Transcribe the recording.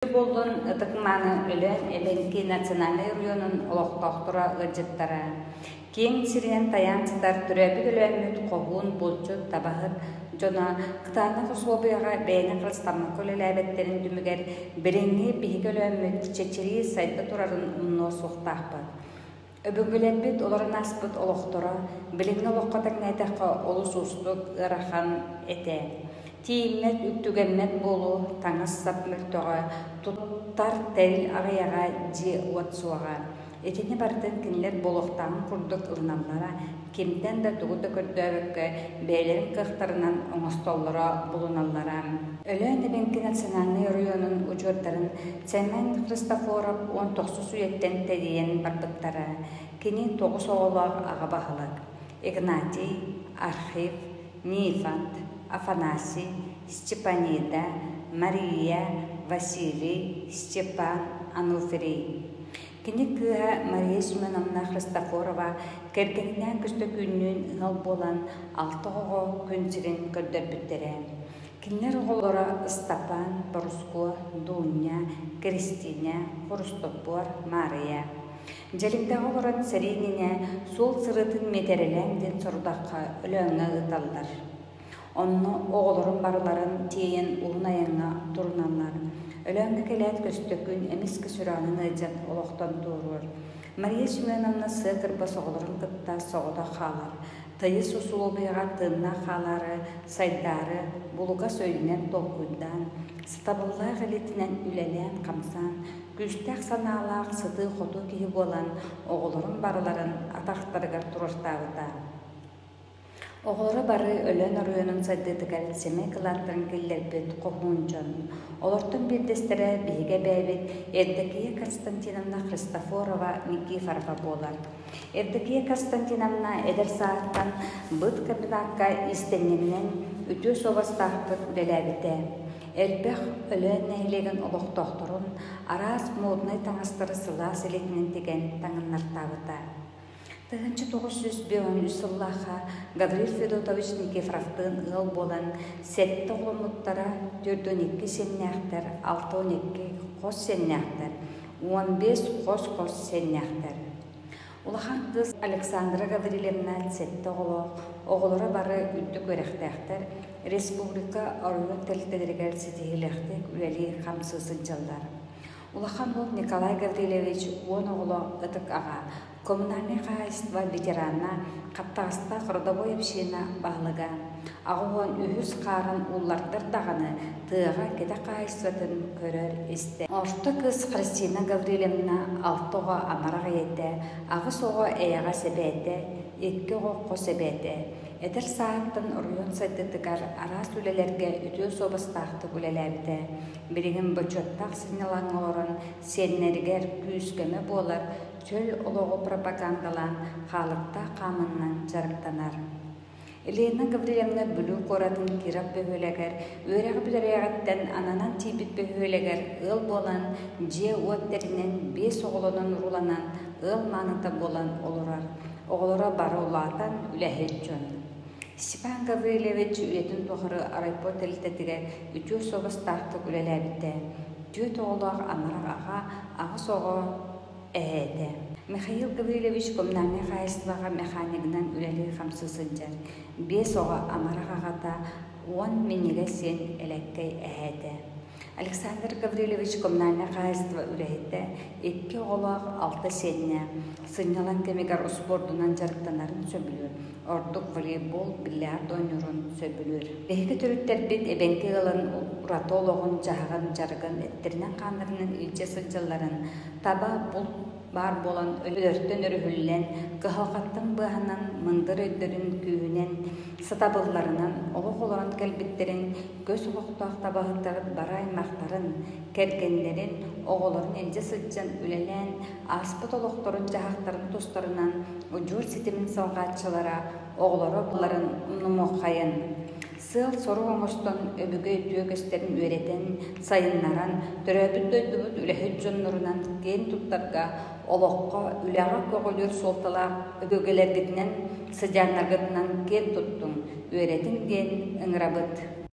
Буоллун ытык-мааны Өлөөн эбэҥки национальнай оройуонун олохтоохторо, ыалдьыттара. Киэҥ сиринэн тайаан сытар төрөөбүт Өлөөммүт хоһуун, булчут, табаһыт дьоно кытаанах усулуобуйаҕа бэйэни харыстаммакка үлэлээбэттэрин түмүгэр билиҥҥи биһиги Өлөөммүт чэчирии сайда турарын умнуо суохтаахпыт. Өбүгэлэрбит олорон ааспыт олохторо билиҥҥи олоххо тэҥнээтэххэ олус уустук, ыарахан этэ. Тиийиммэт, үктүгэммэт буолуу, таҥас-сап мөлтөҕө, туттар тэрил аҕыйаҕа, дьиэ-уот суоҕа. Итини барытын кинилэр буолуохтааҕын курдук ылыналлара, кимтэн да тугу да көрдөөбөккө бэйэлэрин кыахтарынан оҥостоллоро, булуналлара. Өлөөн эбэҥки национальнай оройуонун удьуордарын Сэмэн Христофоров 19 үйэттэн тэрийэн барбыттара. Кини тоҕус оҕолоох аҕа баһылык. Игнатий, Архив, Нифонт, Афанасий, Степанида, Мария, Василий, Степан, Ануфрий. Кини кыыһа Мария Семеновна Христофорова кэргэнинээн Көстөкүүннүүн ыал буолан алта оҕоҕо күн сирин көрдөрбүттэрэ. Кинилэр оҕолоро Ыстапаан, Борускуо, Дуунньа, Киристиинэ, Хрустоппуор, Маарыйа. Дьэлиҥдэҕэ олорон сэрии иннинэ суол сырыытын миэтэрэлээҥ диэн сорудахха Өлөөҥҥө ыыталлар. Онно оҕолорун барыларын тиэйэн уһун айаҥҥа туруналлар. Өлөөҥҥө кэлээт Көстөкүүн эмискэ сүрэҕинэн ыалдьан олохтон туоруур. Мария Семеновна сыа кырбас оҕолорун кытта соҕотох хаалар. Тыйыс усулуобуйаҕа тыыннаах хаалаары, сайдаары, булугас өйүнэн толкуйдаан, сатабыллаах илиитинэн үлэлээн-хамсаан, күүстээх санаалаах сытыы-хотуу киһи буолан оҕолорун барыларын атахтарыгар туруортаабыта. Оҕолоро бары Өлөөн оройуонун сайдыытыгар сэмэй кылааттарын киллэрбит хоһуун дьон. Олортон биирдэстэрэ биһиги эбээбит Евдокия Константиновна Христофорова Никифорова буолар. Евдокия Константиновна эдэр сааһыттан быт комбинакка иистэнньэҥинэн үтүө суобастаахтык үлэлээбитэ. Элбэх Өлөөн нэһилиэгин олохтоохторун араас моднай таҥастары сылаас илиитинэн тигэн таҥыннартаабыта. 1953 сыллаахха Гаврил Федотович Никифоровтыын ыал буолан сэттэ оҕоломмуттара, 42 сиэннээхтэр, 62 хос сиэннээхтэр, 15 хос-хос сиэннээхтэр. Улахан кыыс Александра Гаврильевна сэттэ оҕолоох, оҕолоро бары үрдүк үөрэхтээхтэр, республика оройуон тэрилтэлэригэр ситиһиилээхтик үлэлии-хамсыы сылдьаллар. Улахан уол Николай Гаврильевич уон оҕолоох ытык аҕа, коммунальнай хаһаайыстыба ветерана, Хаптаҕастаах родовой община баһылыга. 83 хаарын ууллардар даҕаны тыаҕа кэтэх хаһаайыстыбатын көрөр-истэр. Орто кыыс Христина Гаврильевна алта оҕо амарах ийэтэ, аҕыс оҕо эйэҕэс эбээтэ, икки оҕо хос эбээтэ. Эдэр сааһыттан оройуон сайдыытыгар араас үлэлэргэ үтүө суобастаахтык үлэлээбитэ. Билигин бочуоттаах сынньалаҥҥа олорон сиэннэригэр күүс-көмө буолар чөл олоҕу пропагандалаан хаалыктаах хаамыннан дьарыктанар. Елена Гаврильевна Бүлүү куоратын Киров бөһүөлэгэр үөрэҕи бүтэриэҕиттэн ананан тиийбит бөһүөлэгэр ыал буолан, дьиэ-уот тэринэн, биэс оҕолонон-урууланан ыал мааныта буолан олорор. Оҕолоро бары улаатан, үлэһит дьон. Степан Гаврильевич үйэтин тухары райпо тэрилтэтигэр үтүө суобастаахтык үлэлээбитэ. Түөрт оҕолоох амарах аҕа, аҕыс оҕо эһээтэ. Михаил Гаврильевич коммунальнай хаһаайыстыбаҕа механигынан үлэлии-хамсыы сылдьар. Биэс оҕо амарах аҕата, уон минньигэс сиэн элэккэй эһээтэ. Александр Гаврильевич коммунальнай хаһаайыстыба үлэһитэ, икки оҕолоох, алта сиэннээх, сынньалаҥ кэмигэр успуордунан дьарыктанарын сөбүлүүр, ордук волейбол, бильярд оонньуурун сөбүлүүр. Биһиги төрүттэрбит эбэҥки ыалын ураты олоҕун-дьаһаҕын, дьарыгын эттэринэн-хааннарынан илдьэ сылдьалларын таба, булт баар буолан өлөртөн өрүһүллэн, кыһалҕаттан быыһанан, мындыр өйдөрүн күүһүнэн, сатабылларынан олох олорон кэлбиттэрин көс олохтоох табаһыттар бары аймахтарын, кэргэннэрин, оҕолорун илдьэ сылдьан үлэлээн, ааспыт олохторун-дьаһахтарын тустарынан удьуор ситимин салҕааччылара оҕолоро буларын умнумуоххайын, сыал-сорук оҥостон өбүгэ үтүө үгэстэрин үөрэтэн, сайыннаран, төрөөбүт дойдубут үлэһит дьоннорунан киэн туттарга, олоххо, үлэҕэ көҕүлүүр суолталаах өбүгэлэргитинэн, сыдьааннаргытынан киэн туттуҥ, үөрэтиҥ диэн ыҥырабыт.